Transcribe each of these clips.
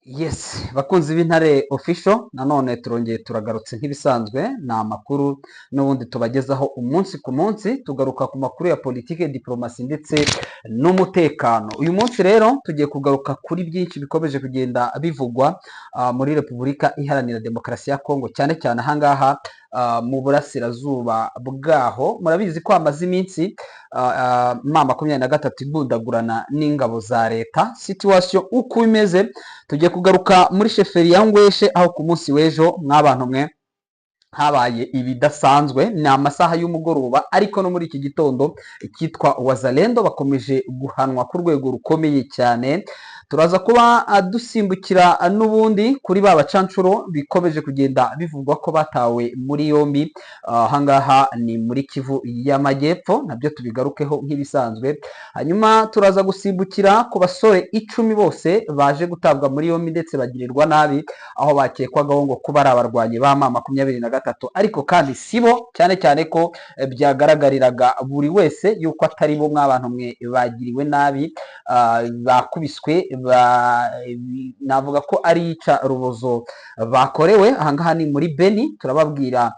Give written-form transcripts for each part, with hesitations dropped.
Yes, bakunzi b'Intare Official, nanone turongeye turagarutse nk'ibisanzwe. Ni amakuru n'ubundi tubagezaho umunsi ku munsi, tugaruka ku makuru ya politiki, diplomasi ndetse n'umutekano. Uyu munsi rero tugiye kugaruka kuri byinshi bikomeje kugenda bivugwa muri Repubulika Iharanira Demokarasi ya Kongo, cyane cyane ahangaha mu burasirazuba bwaho. Murabizi ko hamaze iminsi M23 igundagurana n'ingabo za leta. Situation uko imeze, tugiye kugaruka muri chefferie ya Ngweshe, aho ku munsi w'ejo, mw'abantu mwe, habaye ibidasanzwe. Ni amasaha y'umugoroba, ariko no muri iki gitondo icyitwa Wazalendo bakomeje guhanwa ku rwego rukomeye cyane. Turaza kuba dusimbukira n'ubundi kuri ba bacancuro bikomeje kugenda bivugwa ko batawe muri yombi ahangaha ni muri Kivu y'Amajyepfo, nabyo tubigarukeho nk'ibisanzwe. Hanyuma turaza gusimbukira ku basore 10 bose baje gutabwa muri yombi ndetse bagirirwa nabi, aho bakekwagaho ngo kuba ari abarwanyi ba M23, ariko kandi sibo, cyane cyane ko byagaragariraga buri wese yuko atari bo. Mw'abantu mwe, bagiriwe nabi, bakubiswe, navuga ko ari iyica rubozo bakorewe. Ahangaha ni muri Beni. Turababwira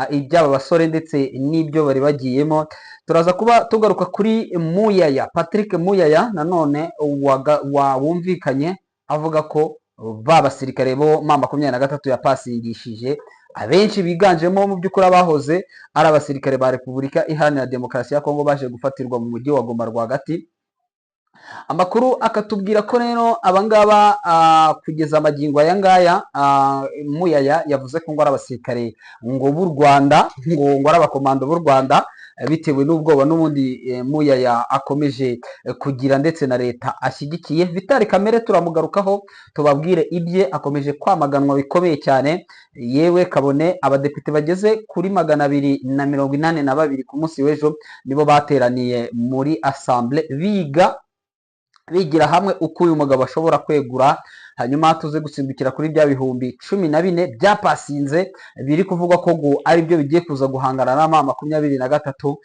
iby'aba basore ndetse n'ibyo bari bagiyemo. Turaza kuba tugaruka kuri Muyaya, Patrick Muyaya, nanone wumvikanye avuga ko ba basirikare bo M23 yapasingishije, abenshi biganjemo mu by'ukuri abahoze ari abasirikare ba Repubulika Iharanira Demokarasi ya Kongo, baje gufatirwa mu mujyi wa Goma rwagati. Amakuru akatubwira ko rero abangaba kugeza amagingo aya ngaya, Muyaya yavuze ko ngo ari abasirikare ngo b'u Rwanda, ngo ari abakomando b'u Rwanda, bitewe n'ubwoba n'ubundi Muyaya akomeje kugira ndetse na leta ashyigikiye. Vital Kamerhe turamugarukaho, tubabwire ibye, akomeje kwamaganwa bikomeye cyane. Yewe kabone abadepite bageze kuri 282 ku munsi w'ejo nibo bateraniye muri assemblée, biga bigira hamwe uko uyu mugabo ashobora kwegura. Hanyuma tuze gusimbukira kuri bya 14,000 byapasinze, biri kuvugwa ko ngo ari byo bigiye kuza guhangana na M23,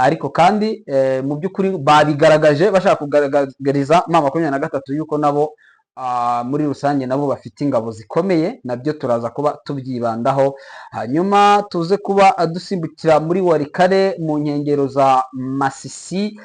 ariko kandi mu by'ukuri babigaragaje bashaka kugaragariza M23 yuko nabo muri rusange nabo bafite ingabo zikomeye. Nabyo turaza kuba tubyibandaho. Hanyuma tuze kuba dusimbukira muri Walikale mu nkengero za Masisi,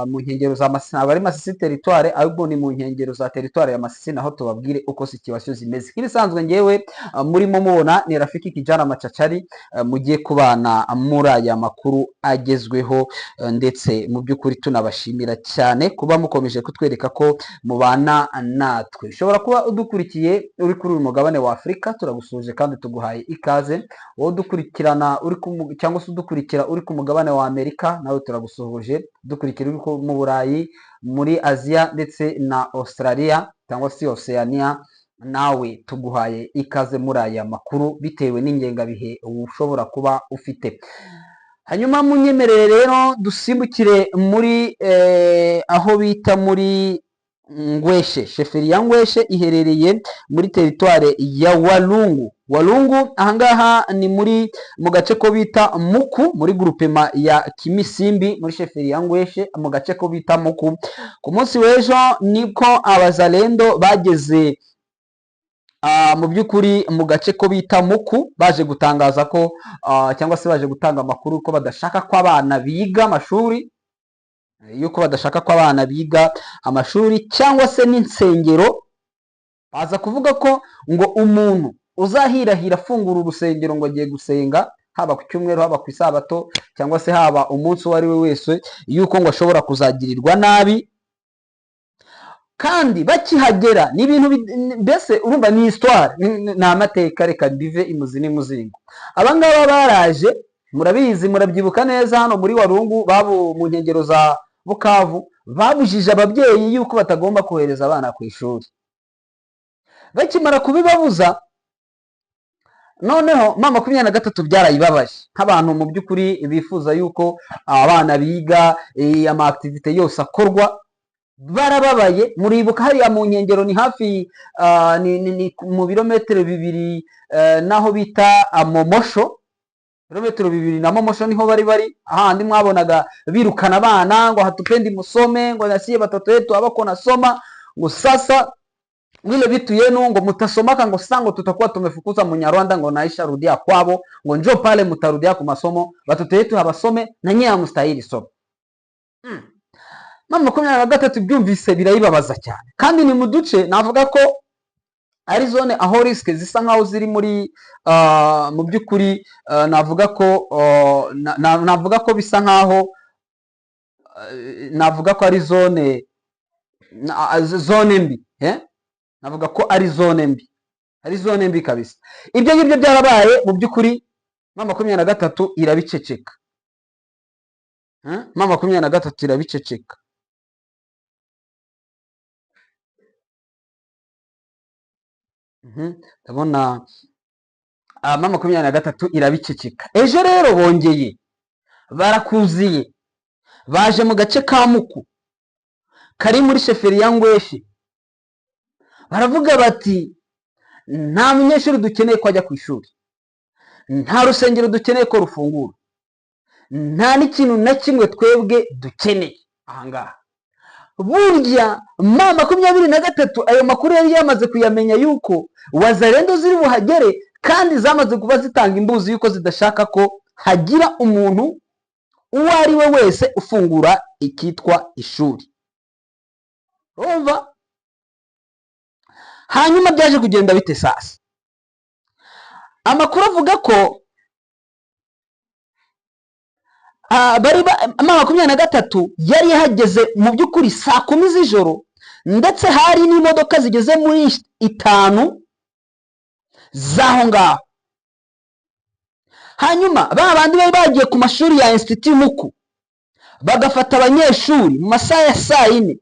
mu nkengero za Masisi, ntabwo ari Masisi territoire, ahubwo ni mu nkengero za territoire ya Masisi, naho tubabwire uko situation zimeze. Nk'ibisanzwe, ngewe murimo mubona ni Rafiki Kijana Machachari, mugiye kubana muri aya makuru agezweho, ndetse mu by'ukuri tunabashimira cyane kuba mukomeje kutwereka ko mubana natwe. Ushobora kuba udukurikiye uri kuri uyu mugabane wa Afurika, turagusuhuje kandi tuguhaye ikaze. Wowe udukurikirana uri cyangwa se udukurikira uri ku mugabane wa Amerika, nawe turagusuhuje. Dukurikira uri mu Burayi, muri Aziya ndetse na Australia cyangwa se Oceania, nawe tuguhaye ikaze muri aya makuru bitewe n'ingengabihe ushobora kuba ufite. Hanyuma munyemerere rero dusimbukire muri aho bita muri Ngweshe. Chefferie ya Ngweshe iherereye muri territoire ya Walungu. Walungu ahangaha ni muri mu gace ko bita Muku, muri groupement ya Kimisimbi, muri chefferie ya Ngweshe, mu gace ko bita Muku. Ku munsi w'ejo niko abazalendo bageze mu by'ukuri mu gace ko bita Muku, baje gutangaza ko cyangwa se baje gutanga amakuru ko badashaka ko abana biga amashuri, yuko badashaka ko abana biga amashuri cyangwa se n'insengero. Baza kuvuga ko ngo umuntu uzahirahira afungura urusengero ngo agiye gusenga, haba ku cyumweru, haba ku isabato, cyangwa se haba umunsi uwo ari we wese, yuko ngo ashobora kuzagirirwa nabi. Kandi bakihagera ni ibintu mbese urumva ni histoire, ni amateka. Reka mbive imuzi n'imuzingo. Abangaba baraje, murabizi, murabyibuka neza, hano muri Walungu babu mu nkengero za Bukavu babujije ababyeyi yuko batagomba kohereza abana ku ishuri. Bakimara kubibabuza, noneho M23 byarayibabaje, nk'abantu mu by'ukuri bifuza yuko abana biga, ama activités yose akorwa, barababaye. Muribuka hariya mu nkengero, ni hafi ni mu birometero 2 n'aho bita Momosho, birometero 2 na Momosho niho bari ahandi mwabonaga birukana abana ngo hatupendi musome, ngo na sie batoto wetu abako nasoma, ngo sasa Mwile vitu yenu ngo mutasomaka ngo sango tutakuwa tumefukuza Munyarwanda ngo naisha rudia kwabo, ngo njo pale mutarudia ku masomo, watoto yetu habasome na nyie hamstahili soma. M23 byumvise birayibabaza cyane, kandi ni mu duce navuga ko ari zone aho risque zisa nkaho ziri muri mu by'ukuri navuga ko bisa nkaho navuga ko ari zone mbi, eh? Navuga ko ari zone mbi, ari zone mbi kabisa. Ibyo ngibyo byarabaye mu by'ukuri, M23 irabiceceka. M23 irabiceceka. Ndabona M23 irabiceceka. Ejo rero bongeye barakuziye, baje mu gace ka Muku kari muri chefferie ya Ngweshe, baravuga bati nta munyeshuri dukeneye ko ajya ku ishuri, nta rusengero dukeneye ko rufungura, nta n'ikintu na kimwe twebwe dukeneye ahangaha. Burya M23 ayo makuru yari yamaze kuyamenya yuko wazalendo ziri buhagere, kandi zamaze kuba zitanga imbuzi yuko zidashaka ko hagira umuntu uwo ari we wese ufungura ikitwa ishuri. Urumva? Hanyuma byaje kugenda bite sasa? Amakuru avuga ko bari M23 yari yahageze mu by'ukuri saa 10 z'ijoro, ndetse hari n'imodoka zigeze muri 5 z'aho ngaho. Hanyuma ba bandi bari bagiye ku mashuri ya Institut Muku bagafata abanyeshuri mu masaha ya saa 4.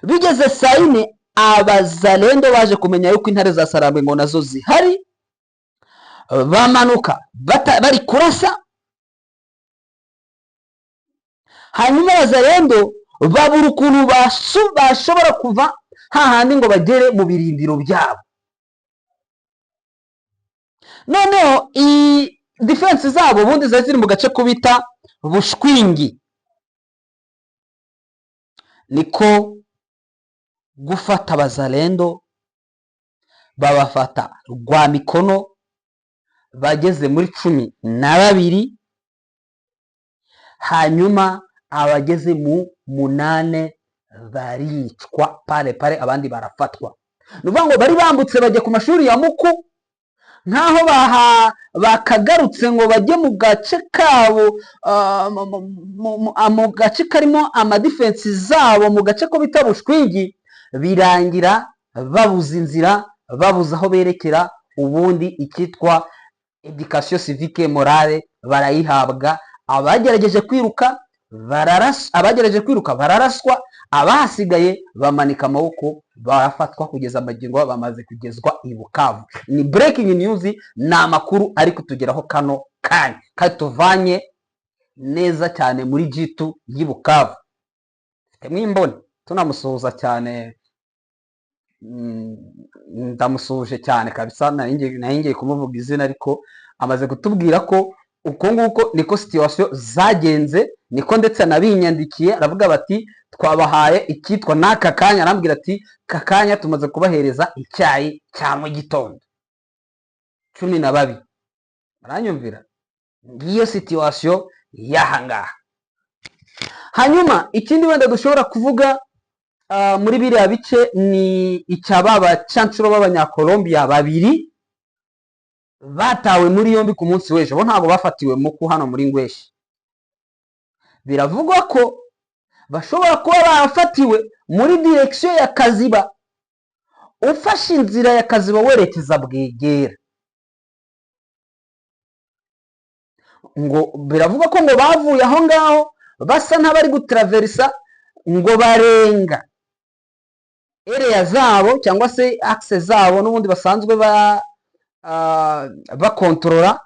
Bigeze saa 4 abazalendo baje kumenya yuko intare za Sarambwe ngo nazo zihari, bamanuka bari kurasa. Hanyuma abazalendo babura ukuntu bashobora kuva hahandi ngo bagere mu birindiro byabo. Noneho i defense zabo ubundi zari ziri mu gace kubita Bushwingi, niko gufata abazalendo babafata rwa mikono bageze muri 12, hanyuma abageze mu 8 baricwa pale pale, abandi barafatwa. Nuvuga ngo bari bambutse bajya ku mashuri ya Muku nkaho bakagarutse ngo bajye mu gace kabo, mu gace karimo ama defense zabo, mu gace ko bita Bushwingi, birangira babuze inzira, babuze aho berekera. Ubundi ikitwa education civique morale barayihabwa. Abagerageje kwiruka bararaswa, abahasigaye bamanika amaboko barafatwa kugeza amagingo bamaze kugezwa i Bukavu. Ni breaking news, ni amakuru ari kutugeraho kano kanya kandi tuvanye neza cyane muri G2 y'i Bukavu. Mwimbone tunamusuhuza cyane, ndamusuhuje cyane kabisa, nari ngiye kumuvuga izina ariko amaze kutubwira ko uko nguko niko situation zagenze, niko ndetse anabinyandikiye aravuga bati twabahaye ikitwa n'aka kanya, arambwira ati kakanya tumaze kubahereza icyayi cya mu gitondo 12. Baranyumvira? Ngiyo situation y'ahangaha. Hanyuma ikindi wenda dushobora kuvuga muri biriya bice ni icya bacancuro b'abanyakolombia babiri batawe muri yombi ku munsi w'ejo. Bo ntabwo bafatiwe muku hano muri Ngweshi. Biravugwa ko bashobora kuba barafatiwe muri direction ya Kaziba, ufashe inzira ya Kaziba werekeza Bwegera. Ngo biravugwa ko ngo bavuye aho ngaho basa n'abari gutraversa ngo barenga area zabo cyangwa se axe zabo n'ubundi basanzwe bakontorora,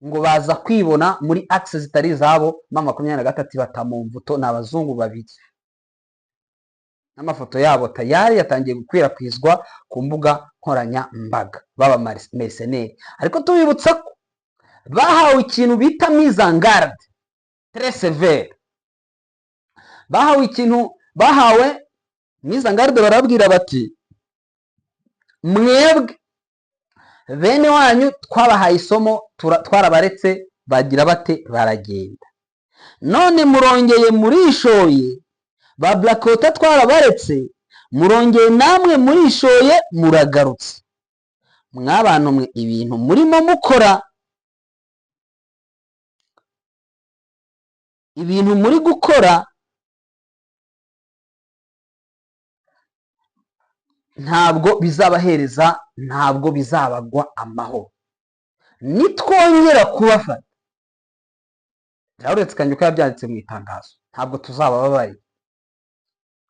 ngo baza kwibona muri axe zitari zabo. M23 bata mu mvuto. Ni abazungu babiri n'amafoto yabo tayari yatangiye gukwirakwizwa ku mbuga nkoranyambaga, baba mercenaires. Ariko tubibutsa ko bahawe ikintu bita mise en garde très sévère. Bahawe ikintu, bahawe mise en garde, barabwira bati Mwebwe bene wanyu twabahaye isomo, twarabaretse bagira bate, baragenda. None murongeye murishoye, ba Blackwater twarabaretse, murongeye namwe murishoye muragarutse. Mwabantu mwe, ibintu murimo mukora, ibintu muri gukora ntabwo bizabahereza, ntabwo bizabagwa amahoro. Nitwongera kubafata, uretse kanjye uko yabyanditse mu itangazo, ntabwo tuzabababarira.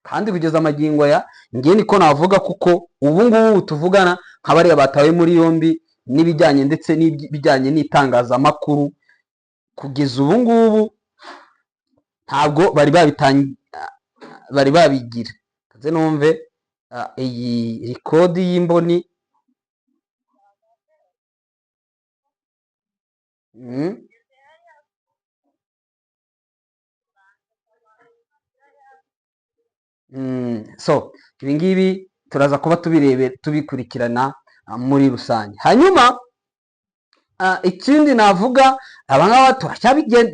Kandi kugeza amagingo aya ngiye niko navuga, kuko ubu ngubu tuvugana nka bariya batawe muri yombi n'ibijyanye ndetse n'ibijyanye n'itangazamakuru, kugeza ubu ngubu ntabwo bari bari babigira. Nze numve iyi rikodi y'imboni. So ibi ngibi turaza kuba tubirebe tubikurikirana muri rusange. Hanyuma ikindi navuga, aba ngaba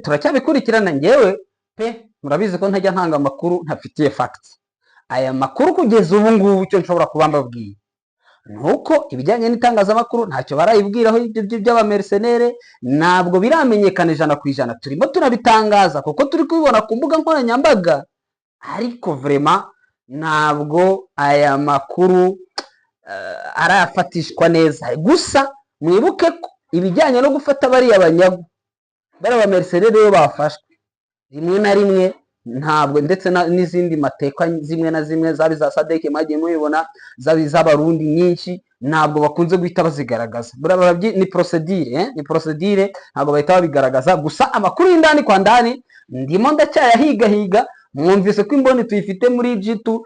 turacyabikurikirana. Ngewe pe murabizi ko ntajya ntanga amakuru ntafitiye facts. Aya makuru kugeza ubu ngubu icyo nshobora kuba mbabwiye nuko ibijyanye n'itangazamakuru ntacyo barayibwiraho, ibyo by'abamercenere ntabwo biramenyekana 100%. Turimo turabitangaza kuko turi kubibona ku mbuga nkoranyambaga, ariko vraiment ntabwo aya makuru arafatishwa neza. Gusa mwibuke ko ibijyanye no gufata bariya banyagu, bariya bamercenere iyo bafashwe rimwe na rimwe ntabwo, ndetse n'izindi mateka zimwe na zimwe zaba iza Sadek mwagiye mubibona, zaba iz'Abarundi nyinshi, ntabwo bakunze guhita bazigaragaza. Ni procedure, ni procedure, ntabwo bahita babigaragaza. Gusa amakuru y'indani kwa ndani ndimo ndacyayahigahiga. Mwumvise ko imboni tuyifite muri G2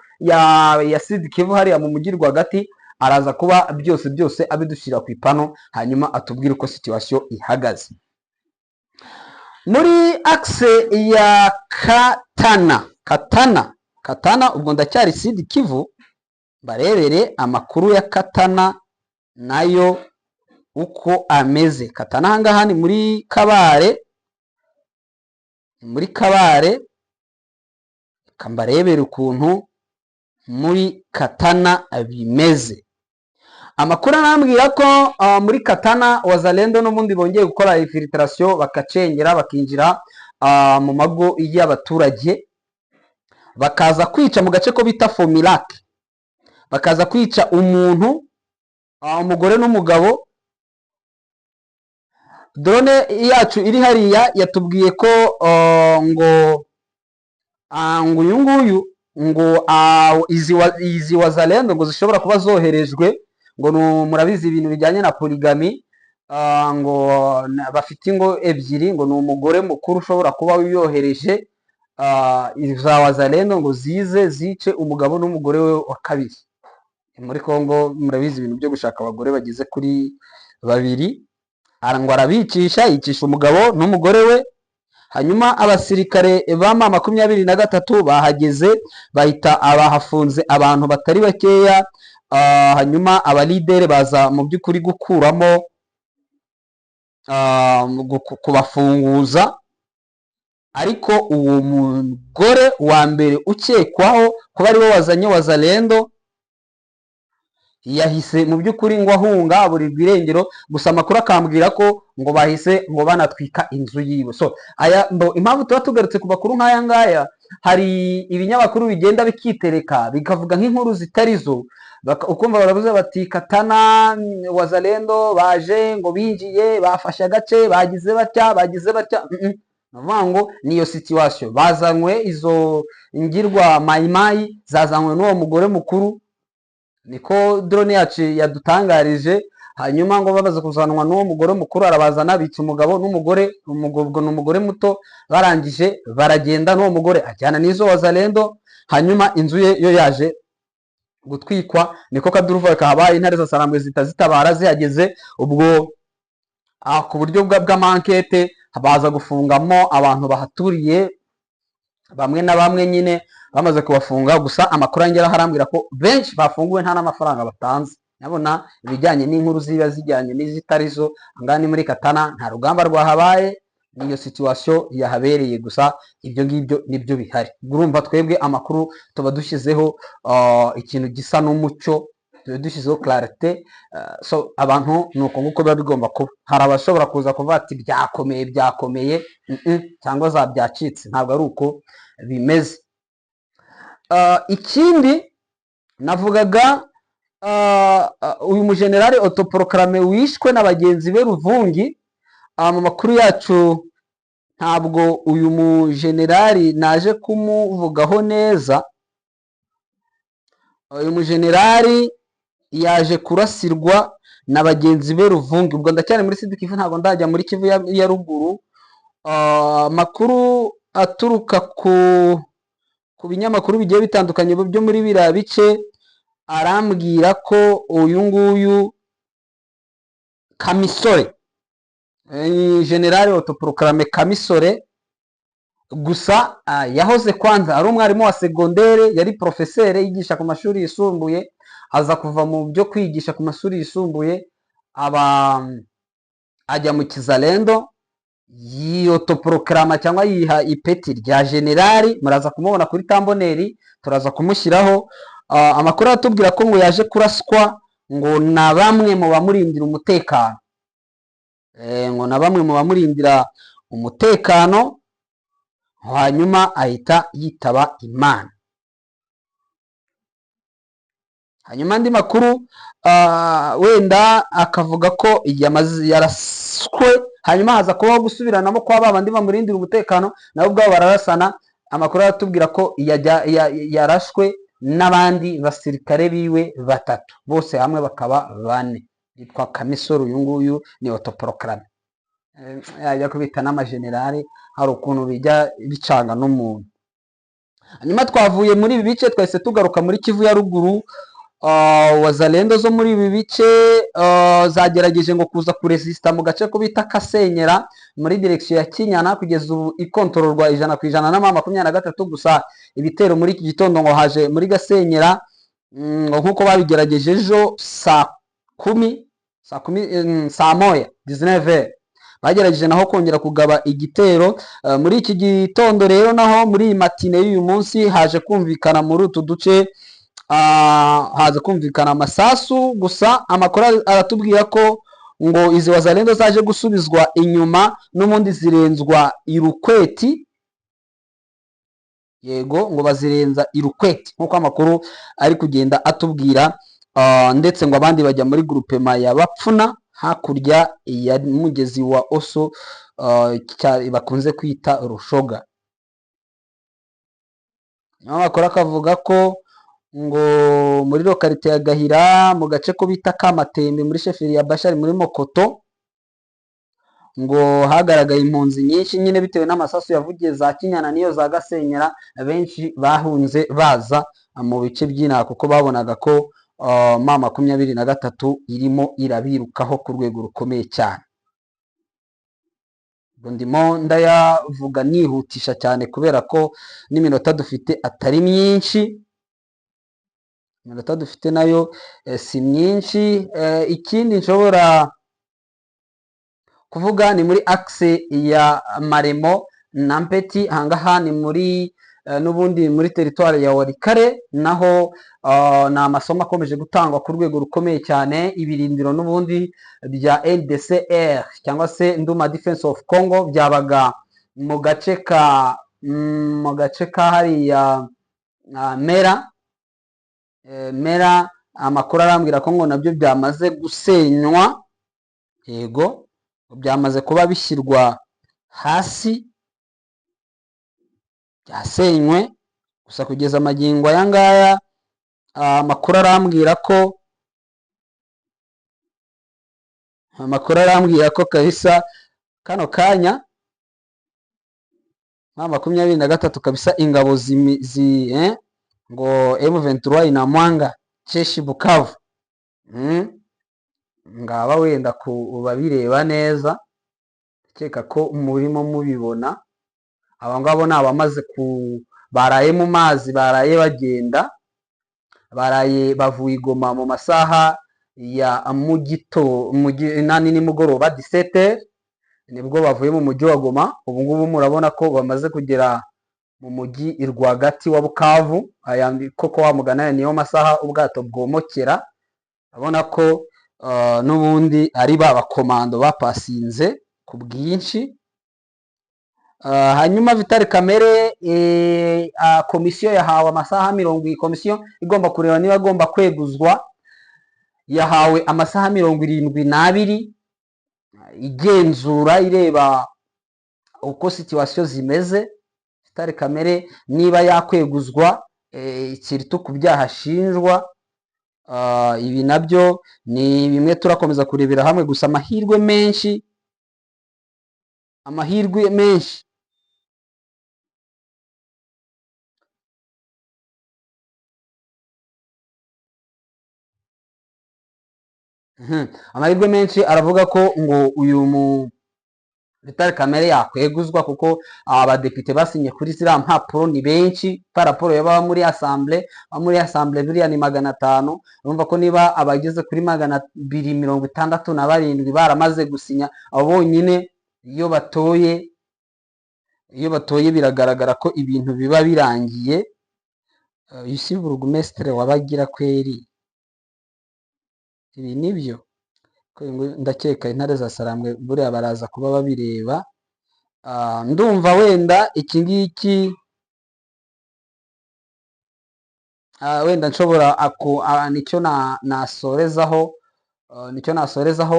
ya Sud Kivu hariya mu mujyi rwagati, araza kuba byose byose abidushyira ku ipano, hanyuma atubwire uko situation ihagaze. Muri axe ya Katana, Katana, Katana, ubwo ndacyari Sud Kivu, barebere amakuru ya Katana nayo uko ameze. Katana ahangaha ni muri Kabare, muri Kabare. Kambarebere ukuntu muri Katana bimeze. Amakuru arambwira ko muri Katana Wazalendo n'ubundi bongeye gukora infiltration, bakacengera bakinjira mu mago y'abaturage, bakaza kwica mu gace ko bita Fomilak, bakaza kwica umuntu, umugore n'umugabo. Drone yacu iri hariya yatubwiye ko ngo ngo uyu nguyu ngo izi Wazalendo ngo zishobora kuba zoherejwe, ngo murabizi ibintu bijyanye na polygamy, ngo bafite ingo ebyiri, ngo ni umugore mukuru ushobora kuba yohereje za Wazalendo ngo zize zice umugabo n'umugore we wa kabiri. Muri Kongo murabizi ibintu byo gushaka abagore bageze kuri babiri, ngo arabicisha, yicisha umugabo n'umugore we. Hanyuma abasirikare ba M23 bahageze bahita abahafunze abantu batari bakeya. Hanyuma abalidere baza mu by'ukuri gukuramo kubafunguza, ariko uwo mugore wa mbere ukekwaho kuba ariwe wazanye Wazalendo yahise mu by'ukuri ngo ahunga burirwa irengero. Gusa amakuru akambwira ko ngo bahise ngo banatwika inzu yiwe. So aya mbo impamvu tuba tugarutse ku makuru nk'aya ngaya, hari ibinyamakuru bigenda bikitereka bikavuga nk'inkuru zitari zo, ukumva baravuze bati Katana Wazalendo baje ngo binjiye bafashe agace bagize batya bagize batya. Navuga ngo niyo situation bazanywe, izo ngirwa mayimayi zazanywe n'uwo mugore mukuru, niko drone yacu yadutangarije. Hanyuma ngo babaze kuzanwa n'uwo mugore mukuru, arabazana bica umugabo n'umugore, umugabo n'umugore muto, barangije baragenda n'uwo mugore ajyana n'izo Wazalendo. Hanyuma inzu ye yo yaje gutwikwa, niko kaduruva kahabaye, intare za Sarambwe zita zitabara zihageze. Ubwo ku buryo bw'amankete baza gufungamo abantu bahaturiye bamwe na bamwe nyine bamaze kubafunga. Gusa amakuru angera harambwira ko benshi bafunguwe nta n'amafaranga batanze. Nabona ibijyanye n'inkuru ziba zijyanye n'izitari zo. Ahangaha ni muri Katana, nta rugamba rwahabaye, niyo situation yahabereye gusa, ibyo ngibyo nibyo bihari. Urumva twebwe amakuru tuba dushyizeho ikintu gisa n'umucyo, tuba dushyizeho clarté. So abantu ni uko nguko biba bigomba kuba. Hari abashobora kuza kuvuga ati byakomeye byakomeye, cyangwa za byacitse, ntabwo ari uko bimeze. Ikindi navugaga, uyu mujenerali autoproclamé wishwe na bagenzi be Ruvungi, mu makuru yacu ntabwo uyu mujenerali naje kumuvugaho neza. Uyu mujenerali yaje kurasirwa na bagenzi be Ruvungi. Ubwo ndacyari muri Sud Kivu, ntabwo ndajya muri Kivu ya ruguru. Amakuru aturuka ku binyamakuru bigiye bitandukanye byo muri biriya bice arambwira ko uyu nguyu Kamisore, generale autoproclamé Kamisore, gusa yahoze kwanza ari umwarimu wa segondere, yari professeur yigisha ku mashuri yisumbuye, aza kuva mu byo kwigisha ku mashuri yisumbuye, aba ajya mu kizalendo, yiautoproclama cyangwa yiha ipeti rya generali. Muraza kumubona kuri thumbnail, turaza kumushyiraho. Amakuru aratubwira ko ngo yaje kuraswa ngo na bamwe mu bamurindira umutekano, ngo na bamwe mu bamurindira umutekano, hanyuma ahita yitaba Imana. Hanyuma andi makuru wenda akavuga ko yaraswe, hanyuma haza kubaho gusubiranamo kwa ba bandi bamurindira umutekano, nabo ubwabo bararasana. Amakuru aratubwira ko yarashwe n'abandi basirikare biwe batatu, bose hamwe bakaba bane. Yitwa Kamisoro, uyu nguyu ni autoproclamé. Yajya kubita n'amajenerali, hari ukuntu bijya bicanga n'umuntu. Hanyuma twavuye muri ibi bice, twahise tugaruka muri Kivu ya ruguru. Wazalendo zo muri ibi bice zagerageje ngo kuza kuresista mu gace ko bita Kasenyera muri direction ya Kinyana, kugeza ubu ikontororwa 100% na 23. Gusa ibitero muri iki gitondo ngo haje muri Gasenyera, ngo nk'uko babigerageje ejo saa kumi, saa kumi, saa moya, 19, bagerageje naho kongera kugaba igitero. Muri iki gitondo rero naho muri iyi matinée y'uyu munsi haje kumvikana muri utu duce, haza kumvikana amasasu. Gusa amakuru aratubwira ko ngo izi wazalendo zaje gusubizwa inyuma n'ubundi zirenzwa irukweti. Yego, ngo bazirenza irukweti nk'uko amakuru ari kugenda atubwira, ndetse ngo abandi bajya muri groupement ya Bapfuna hakurya ya mugezi wa Oso, bakunze kwita Rushoga. Nyuma amakuru akavuga ko ngo muri localité ya Gahira, mu gace ko bita Kamatembe muri chefferie ya Bashari muri Mokoto, ngo hagaragaye impunzi nyinshi nyine bitewe n'amasasu yavugiye za Kinyana n'iyo za Gasenyera. Benshi bahunze baza mu bice by'inaha kuko babonaga ko M23 irimo irabirukaho ku rwego rukomeye cyane. Ubwo ndimo ndayavuga nihutisha cyane kubera ko n'iminota dufite atari myinshi, iminota dufite nayo si myinshi. Ikindi nshobora kuvuga ni muri axe ya Maremo na Mpeti. Ahangaha ni muri n'ubundi muri territoire ya Walikale, naho ni amasomo akomeje gutangwa ku rwego rukomeye cyane. Ibirindiro n'ubundi bya NDCR cyangwa se Nduma Defense of Congo byabaga mu gace ka hariya Mera. Mera, amakuru arambwira ko ngo nabyo byamaze gusenywa. Yego, byamaze kuba bishyirwa hasi, byasenywe. Gusa kugeza amagingo aya ngaya, amakuru arambwira ko kabisa kano kanya M23 kabisa ingabo zi ngo M23 inamwanga jeshi Bukavu. Ngaba wenda ku babireba neza, ndakeka ko murimo mubibona. Aba ngabo ni abamaze ku baraye mu mazi, baraye bagenda, baraye bavuye i Goma mu masaha ya mugito nani nimugoroba 17, nibwo bavuye mu mujyi wa Goma. Ubu ngubu murabona ko bamaze kugera mu mujyi rwagati wa Bukavu. Aya koko wa mugana, aya niyo masaha ubwato bwomokera. Urabona ko n'ubundi ari ba bakomando bapasinze ku bwinshi. Hanyuma Vital Kamerhe, komisiyo yahawe amasaha mirongo, iyi komisiyo igomba kureba niba agomba kweguzwa, yahawe amasaha 72 igenzura, ireba uko situation zimeze. Vital Kamerhe niba yakweguzwa, surtout ku byaha ashinjwa. Ibi nabyo ni bimwe turakomeza kurebera hamwe. Gusa amahirwe menshi amahirwe menshi aravuga ko ngo uyu mu Vital Kamerhe yakweguzwa, kuko abadepite basinye kuri ziriya mpapuro ni benshi par rapport y'ababa muri assemblée. Aba muri assemblée buriya ni 500. Urumva ko niba abageze kuri 267 baramaze gusinya, abo bonyine iyo batoye biragaragara ko ibintu biba birangiye. Uyu si burugumesitire wabagira kweri? Ibi nibyo ndakeka intare za Sarambwe buriya baraza kuba babireba. Ndumva wenda iki ngiki wenda nshobora nicyo nasorezaho.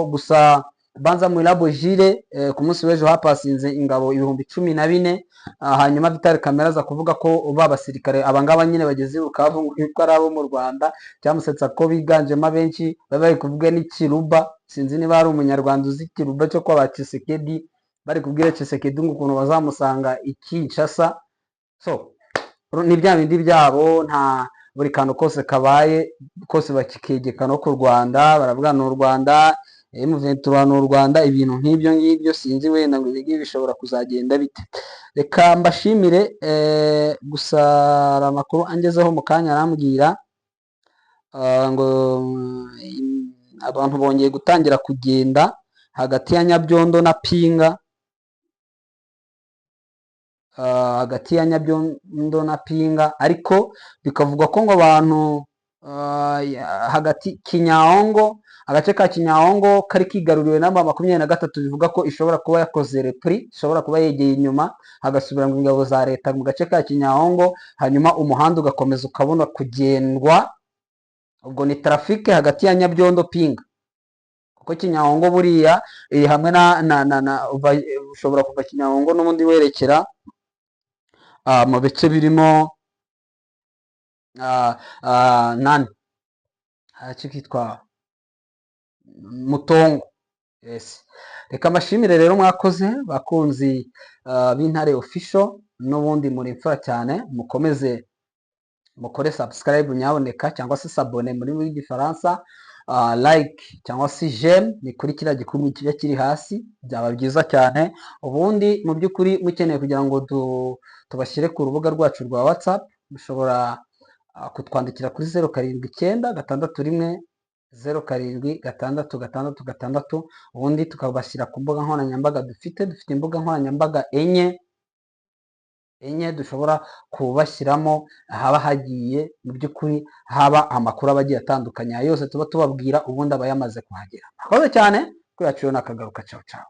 Gusa Banza Mwilabo Jire, ku munsi w'ejo hapasinze ingabo 14,000. Hanyuma Vital Kamerhe aza kuvuga ko ba basirikare abangaba nyine bageze i Bukavu ngo ko ari abo mu Rwanda. Cyamusetsa ko biganjemo abenshi baba bari kuvuga n'ikiruba. Sinzi niba hari umunyarwanda uzi ikiruba cyo kwa ba Tshisekedi, bari kubwira Tshisekedi ngo ukuntu bazamusanga i Kinshasa. So ni bya bindi byabo, nta buri kantu kose kabaye kose bakikegeka no ku Rwanda, baravuga ni u Rwanda, M23 ni u Rwanda, ibintu nk'ibyo ngibyo. Sinzi wenda ngo ibi ngibi bishobora kuzagenda bite. Reka mbashimire. Gusa hari amakuru angezeho mu kanya, arambwira ngo abantu bongeye gutangira kugenda hagati ya Nyabyondo na Pinga, hagati ya Nyabyondo na Pinga, ariko bikavugwa ko ngo abantu hagati Kinyaongo, agace ka Kinyaongo kari kigaruriwe n'aba 23, bivuga ko ishobora kuba yakoze repli, ishobora kuba yegeye inyuma, hagasubira ngo ingabo za leta mu gace ka Kinyaongo, hanyuma umuhanda ugakomeza ukabona kugendwa. Ubwo ni trafic hagati ya Nyabyondo Pinga, kuko Kinyaongo buriya iri hamwe na ushobora kuva Kinyaongo n'ubundi werekera mu bice birimo nani, agace kitwa Mutongo. Yes, reka mbashimire rero, mwakoze bakunzi b'Intare Official. N'ubundi muri imfura cyane, mukomeze mukore subscribe nyaboneka, cyangwa se s'abonner muri rw'igifaransa, like cyangwa se j'aime ni kuri kiriya gikumwe kiba kiri hasi, byaba byiza cyane. Ubundi mu by'ukuri mukeneye kugira ngo tubashyire ku rubuga rwacu rwa WhatsApp, mushobora kutwandikira kuri 0796107666, ubundi tukabashyira ku mbuga nkoranyambaga dufite. Dufite imbuga nkoranyambaga enye dushobora kubashyiramo, haba hagiye mu by'ukuri haba amakuru aba agiye atandukanye. Aya yose tuba tubabwira ubundi aba yamaze kuhagera. Murakoze cyane, kuri yacu yo nakagaruka. Ciao ciao.